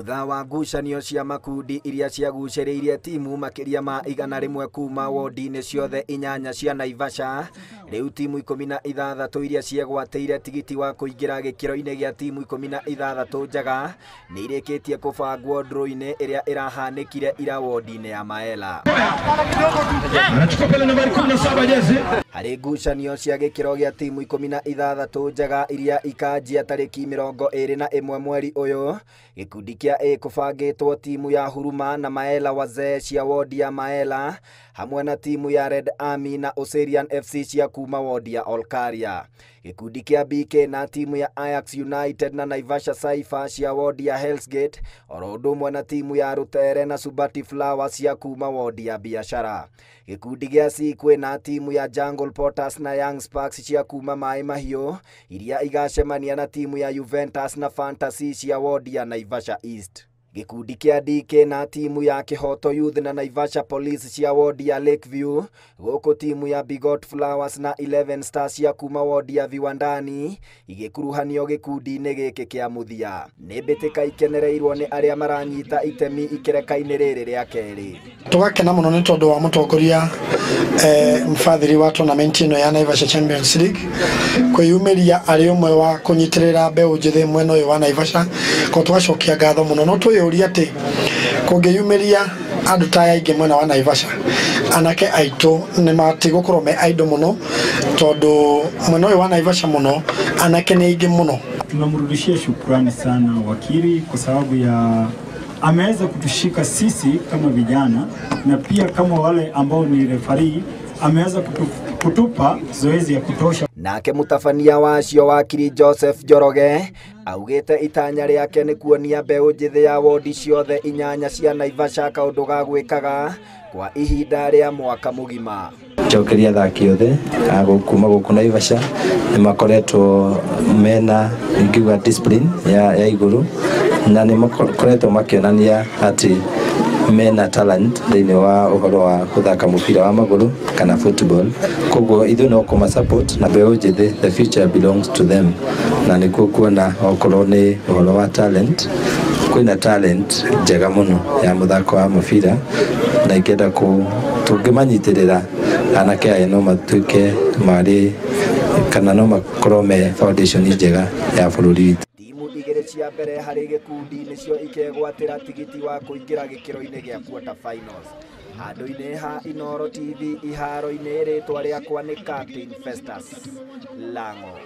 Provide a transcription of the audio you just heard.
Thutha wa ngucanio cia makundi iria ciagucĩrĩirie timu makĩria ma 100 kuma wodi-inĩ ciothe 8 cia Naivasha, rĩu timu 16 iria ciegwatĩire tigiti wa kũingĩra gĩkĩro-inĩ gĩa timu 16 njega nĩ irĩkĩtie kũbangwo draw-inĩ ĩrĩa ĩrahanĩkire ira wodi-inĩ ya Maela. Anachukua pale nambari 17 jezi. Harĩ ngucanio cia gĩkĩro gĩa timu 16 njega iria ikanjia tarĩki 21 mweri ũyũ, gĩkundi kĩa A kũbangĩtwo timu ya Huruma na Maela Wazee cia wodi ya Maela hamwe na timu ya Red Army na Oserian FC cia kuma wodi ya Olkaria. Gĩkundi kĩa BK na timu ya Ajax United na Naivasha Cypher cia wodi ya Hell's Gate oro ũndũ ũmwe na timu ya Rutere na Subati Flowers cia kuma wodi ya Biashara. Gĩkundi gĩa C kwĩna timu ya Jungle Potters na Young Sparks cia kuma Maĩ Mahiũ iria igacemania na timu ya Juventus na Fantasy cia wodi ya Naivasha East. Gĩkundi kĩa DK na timu ya Kihoto Youth na Naivasha Police cia wodi ya Lakeview, gũkũ timu ya Bigot Flowers na 11 Stars cia kuma wodi ya Viwandani igĩkuruhanio gĩkundi-inĩ gĩkĩ kĩa mũthia. Nĩ mbĩtĩka ikenereirwo nĩ arĩa maranyita itemi ikereka-inĩ rĩrĩ rĩa kerĩ. Tũgakena mũno nĩ tondũ wa mũtongoria mfadhili wa tournament ĩno ya Naivasha Champions League kwĩyumĩria arĩ ũmwe wa kũnyitĩrĩra mbeũ njĩthĩ mwena ũyũ wa Naivasha, ko tũgacokia ngatho mũno. No twĩyũria atĩ kũngĩyumĩria andũ ta aya aingĩ mwena wa Naivasha, anake aitũ nĩ matigũkorwo me aindo mũno, tondũ mwena ũyũ wa Naivasha mũno anake nĩ aingĩ mũno. Tunamrudishia shukrani sana wakili kwa sababu ya ameweza kutushika sisi kama vijana na pia kama wale ambao ni refarii, ameweza kutupa zoezi ya kutosha. Nake mutabania wacio wakiri Joseph Njoroge augĩte itanya rĩake nĩ kuonia mbeũ njĩthĩ ya wodi ciothe 8 cia Naivasha kaũndũ ga gwĩkaga kwa ihinda rĩa mwaka mũgima. Njokeria athaki othe kuma gũkũ Naivasha nĩ makoretwo mena ingiuga discipline ya igũrũ na nĩ makoretwo makĩonania atĩ mena talent thĩinĩ wa ũhoro wa gũthaka mũbira wa magũrũ kana football. Koguo ithuĩ no kũma support na mbeũ njĩthĩ, the future belongs to them, na nĩkuo kuona okorwo nĩ ũhoro wa talent, kwĩna talent njega mũno ya mũthako wa mũbira na ingĩenda tũngĩmanyitĩrĩra anake aya no matuĩke marĩ kana no makorwo me foundation njega ya bũrũri witũ. Timu igĩrĩ cia mbere harĩ gĩkundi nĩcio ikegwatĩra tigiti wa kũingĩra gĩkĩro-inĩ gĩa quarter finals. Handũ-inĩ ha Inooro TV iharo-inĩ, rĩtwa rĩakwa nĩ Captain Festus Lango.